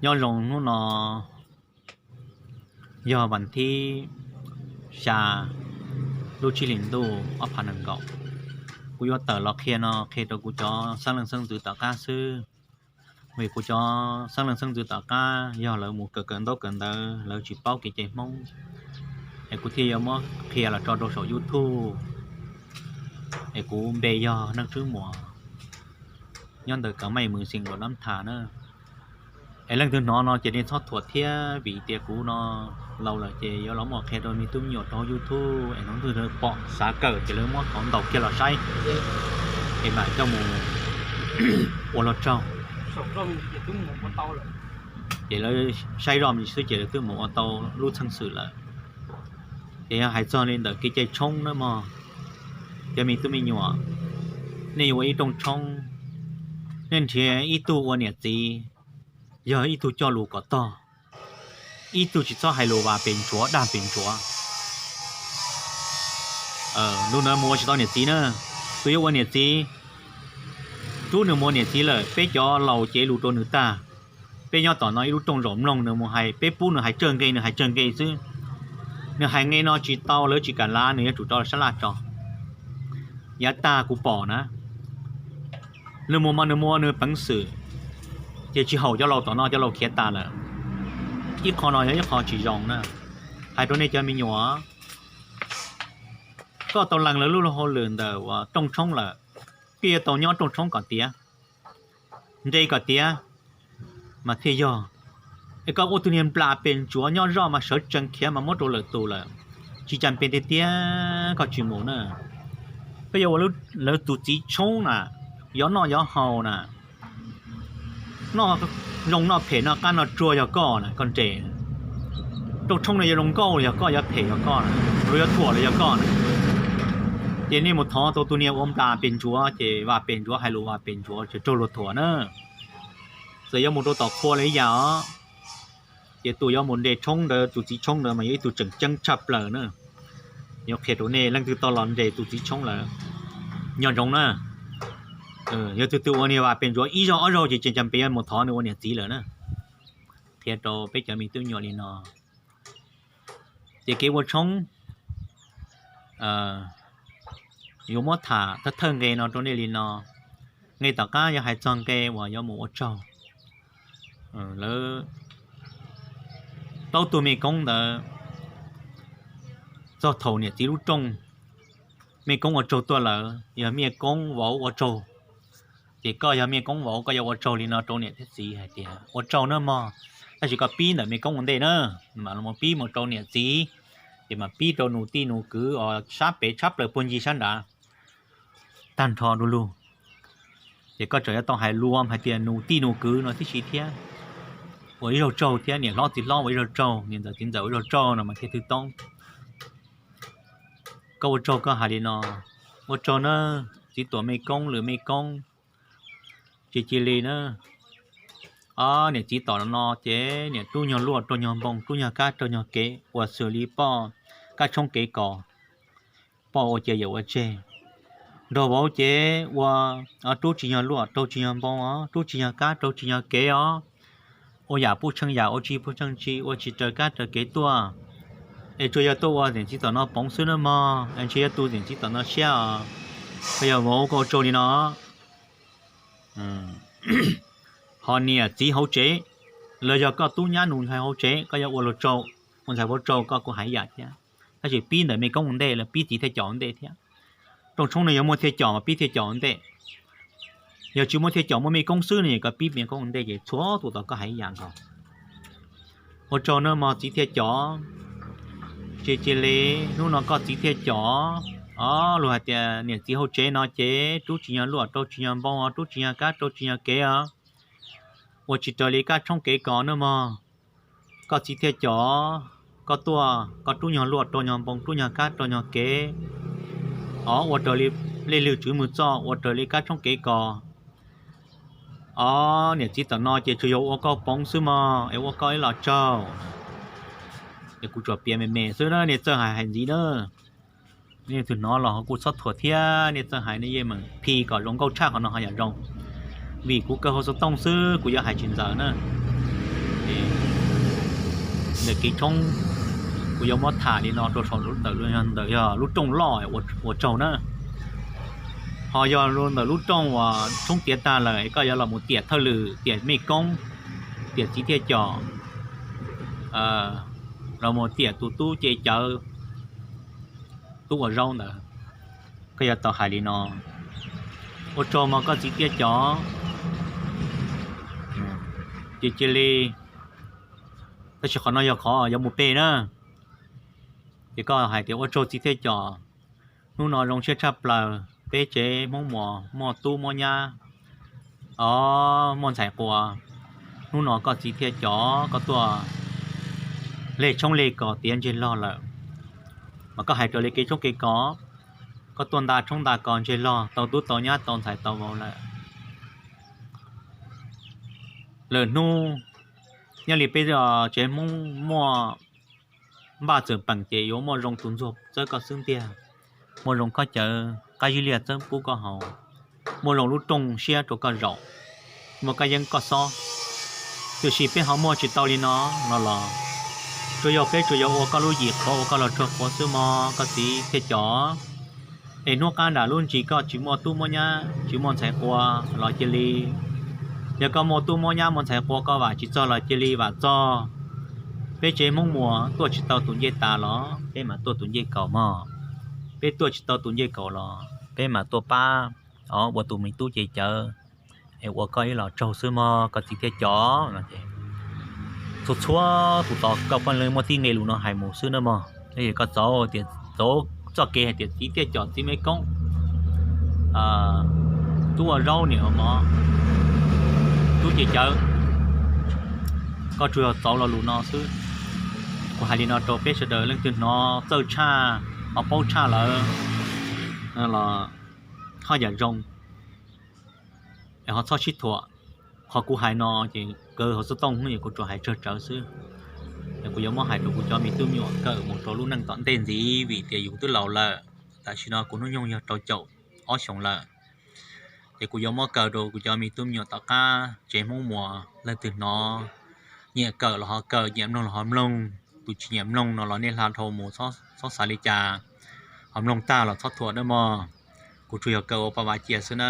Nyob zoo, hnub no yog vas thib xya lub tsib hlis ntuj ob phav nees nkaum. Kuv yuav tawm los qhia no qhia rau kuv cov xeeb leej xeeb ntxwv tom qab xwb, vim kuv cov xeeb leej xeeb ntxwv tom qab yog lawv mus kawm kawm ntaub kawm ntawv lawv tsis paub kev cai Hmoob, es kuv thiaj yuav muab qhia los tso rau saum YouTube. Es kuv npe yog Neej Tswb Muas, nyob ntawm Kav Maj Mws Xeem Luam Nab Thas na. Es leej twg hnov no ces nej txhob thuam thiab, vim tias kuv no laus lawm ces yuav los muab qhia rau me tub me nyuam rau YouTube es hnov ntuj pom xav kawm ces lawv muab qhov ntaus kiag los saib, es mam coj mus ua luag tsaug. Ces lawv saib zoj me xwb ces lawv twb mus ua tau lub txheej xwm lawm. Ces yog hais txog li ntawm kev cai tshoob na mog, cov me tub me nyuam, nej yuav ua ib rooj tshoob, nej nrhiav ib tug ua niam txiv, yog ib tug coj lus kom tog, ib tug tsis txhob hais lus vas pes ntsuav dag pes ntsuav. Ntu ntawd mus ua tsis tau niam txiv na. Tus yuav ua niam txiv, rub nws mus ua niam txiv lawm peb cov laus cev lus rau nws tag. Peb nyob tom no ib lub rooj zaum mloog nws mus hais, peb pub nws hais tsawg nqe nws hais tsawg nqe xwb. Nws hais nqe no tsis tau lawv tsis kam lav nws yuav tsum rau sab laj tso. Yav tag kuv pom na, nws mus mas nws muaj nws peev xwm, ces tsis haum cov laus tom no, cov laus khiav tas lawm. Ib qho no yog ib qho tsis zoo na. Hais rau nej cov me nyuam, koj tau lees lawv lub hauj lwm ntawm uas rooj tshoob lawm, koj yuav tau nyob rooj tshoob kom tiav, nres kom tiav mas thiaj yog. Es koj ua tus niag nplas pes ntsuav nyob zoj mas sawv tsees khiav mas muab rau lwm tus lawm, tsis cas pes tiag tiag koj tsis mus na. Koj yuav ua lawv tus txiv tshoob na, yov noj yov haus na, noj zoo noj phem noj qab noj tsuag yog koj na, koj nres. Rooj tshoob no yuav zoo nkauj los yog koj, yuav phem yog koj na, luag yuav thuam los yog koj na. Ces nej mus thov tau tus niag ua nplas pes ntsuav ces vas pes ntsuav hais lus vas pes ntsuav ces raug luag thuam na. Txawm yuav mus rau tom qhua los ib yam os. Ces tus yuav mus nres tshoob ntawd, tus txiv tshoob ntawd mas yog ib tug tseem ceeb tshaj plaws na. Yuav qhia rau nej leej twg tau los nres tus txiv tshoob lawm, nco ntsoov na. Yog tus twg ua niag vas pes ntsuav ib zaug ob zaug ces tseem cas pes yuav mus thov nws ua niam txiv lawm na. Qhia rau peb cov me tub nyuam li no. Ces kev ua tshoob yuav muab tham thawj thawj nqe no rau nej li no. Nqe tom qab yog hais txog nqe uas yuav mus ua tsaug. Lawv plaub tug mej koob ntawd, txog thaum niam txiv lub rooj, mej koob ua tsaug tuaj lawm, yog mej koob vauv ua tsaug. Ces koj yog mej koob vauv koj yuav ua tsaug li no rau niam thiab txiv hais tias ua tsaug nawb mog, tab sis koj pib ntawm mej koob ua ntej na, mam los pib mus rau niam txiv, ces mam pib rau nus tij nus kwv os, sab pem tshab plaws puag ncig sab nrad tag nrho du lug. Ces koj tseem yuav tau hais lus hais tias nus tij nus kwv no tib si thiab, ua ib zaug tsaug thiab, niam hlob txiv hlob ua ib zaug tsaug, niam ntxawm txiv ntxawm ua ib zaug tsaug no mas thiaj twb toob. Koj ua tsaug koj hais li no, ua tsaug nawb txiv tuam mej koob lwm mej koob, tsis cia li na. Ob niam txiv tom no ces niam rub nyuag luaj rau nyuag npoo, rub nyuag kab rau nyuag kev, ua xws li poj kab tshoob kev kos, poj ua cia yawm ua tseg. Nrog vauv ces ua rub tsis nyuag luaj rau tsis nyuag npoo os, rub tsis nyuag kab rau tsis nyuag kev os. Ua yam pub tsheej yam, ua tsis pub tsheej tsis, ua tsis raws kab raws kev tuaj. Es tsuas yog tuaj ua niam txiv tom no poov xwb nawb mog, es ntshe yuav tu niam txiv tom no siab os. Koj yog vauv koj ua tsaug li no. Ho niam txiv hauv tsev, los yog koj tub nyab nus ntxhais hauv tsev, koj yuav ua luag tsaug, ua ntxhais vauv tsaug koj kuj hais yam thiab. Tab sis pib ntawm mej koob ua ntej, los pib txiv thiaj com ua ntej thiab. Rooj tshoob no yog muaj thiaj com mas pib thiaj com ua ntej. Yog tsis muaj thiaj com, muaj mej koob xwb no es koj pib mej koob ua ntej ces txhua tus tom koj hais ib yam nkaus. Ua tsaug nawb mog txiv thiaj com, tsis cia li, hnub no koj txiv thiaj com. Os, luag hais tias niam txiv hauv tsev no ces rub tsis nyuag luaj rau tsis nyuag npoo os, rub tsis nyuag kab rau tsis nyuag kev os. Ua tsis raws li kab tshoob kev kos nawb mog. Koj txiv thiaj com, koj tuaj koj rub nyuag luaj rau nyuag npoo, rub nyuag kab rau nyuag kev. Os, ua raws li lej lwg tswv mws txoj, ua raws li kab tshoob kev kos. Os, niam txiv tom no ces tsuas yog ua koj poov xwb mog, es ua koj ib los tsaug. Es kuv tsuas piav me me xwb na, nej txawj hais hais ntxiv na. Nej leej twg hnov los ho kuj txhob thuam thiab, nej txawj hais nej yeej meem phi kom zoo nkauj tshaj qhov no ho yam zoo. Vim kuv kaw hauv xov tooj xwb kuv yuav hais tsis ntxaws na. Ntawm kev tshoob kuv yuav muab tham li no rau saum ntawm, ntawm yog lub rooj loj ua tsaug na. Ho yog ntawm lub rooj uas tshoob tiav tag lawm koj yuav los mus tiam thawj lwm, tiam mej koob, tiam txiv thiaj com, los mus tiam tus tub ce cawv, tub ua zaub ntawd, koj yuav tau hais li no: Ua tsaug mog koj txiv thiaj com, ces cia li, tab sis qhov no yog qhov yuav mus pe na. Ces koj hais tias ua tsaug txiv thiaj com, hnub no zoo siab tshaj plaws peb tsev Hmoob Muas muaj tub muaj nyab, o, muaj ntxhais quas. Hnub no koj txiv thiaj com koj tuaj leg tshoob leg kos tiav ntseg log lawm, mas koj hais raws li kev tshoob kev kos, koj tuaj nta tshoob nta kos ntseg log tau tub tau nyab tau ntxhais tau vauv lawm. Lwm hnub nyob li peb tsev Hmoob muaj npaj txawm peem ces yuav muaj zoo tus ntxuag txawb koj xwb ntiag, muaj zoo khob cawv qab zib liaj txawb pub koj haus, muaj zoo lub rooj siab rau koj zaum, muaj kab yeeb koj xob. Tiam sis peb ho muaj tsis tau li no no los, tsuas yog peb tsuas yog ua koj lub yim qhuav ua koj los tsuag qhuav xwb mog koj txiv thiaj com. Es hnub qab nram lub ntsis koj tsis muaj tub muaj nyab tsis muaj ntxhais quas los cia li, yog koj muaj tub muaj nyab muaj ntxhais quas koj vam tsis txog los cia li vam txog. Peb tsev Hmoob Muas tuaj tsis tau tus ncej tas los peb mam tuaj tus ncej kaus mog. Peb tuaj tsis tau tus ncej kaus los peb mam tuaj pab, o, ua tus me tub ce cawv, es ua koj ib los tsaug xwb mog koj txiv thiaj com. Txhua txhua tus tos koj poj niam muaj tib nqe lus no hais mus xwb na mog. Koj txauv tias txauv txoj kev hais tias txiv thiaj com txiv mej koob, tub ua zaub niam mov, tub ce cawv, koj tsuas yog txauv lo lus no xwb. Kuv hais li no rau peb sawv daws leej twg hnov txawj tshaj, ho paub tshaj lawm los ho yam zoo, es ho txhob sib thuam. Qhov kuv hais no ces kaw hauv xov tooj es kuv tsuas hais tsawg tsawv xwb. Es kuv yuav muab hais rau kuv cov me tub me nyuam kawm mus rau lub neej tom ntej ntxiv vim tias yus twb laus lawm. Tam sim no kuv hnub nyoog yog rau caum ob xyoos lawm. Ces kuv yuav muab kaw rau kuv cov me tub me nyuam tom qab tsev Hmoob Muas leej twg hnov nyiam kawm los ho kawm, nyiam mloog los ho mloog. Tus tsis nyiam mloog no los nej hla dhau mus, txhob xav li cas, ho mloog tag los txhob thuam nawb mog. Kuv tsuas yog kaw ua pa vav cia xwb na.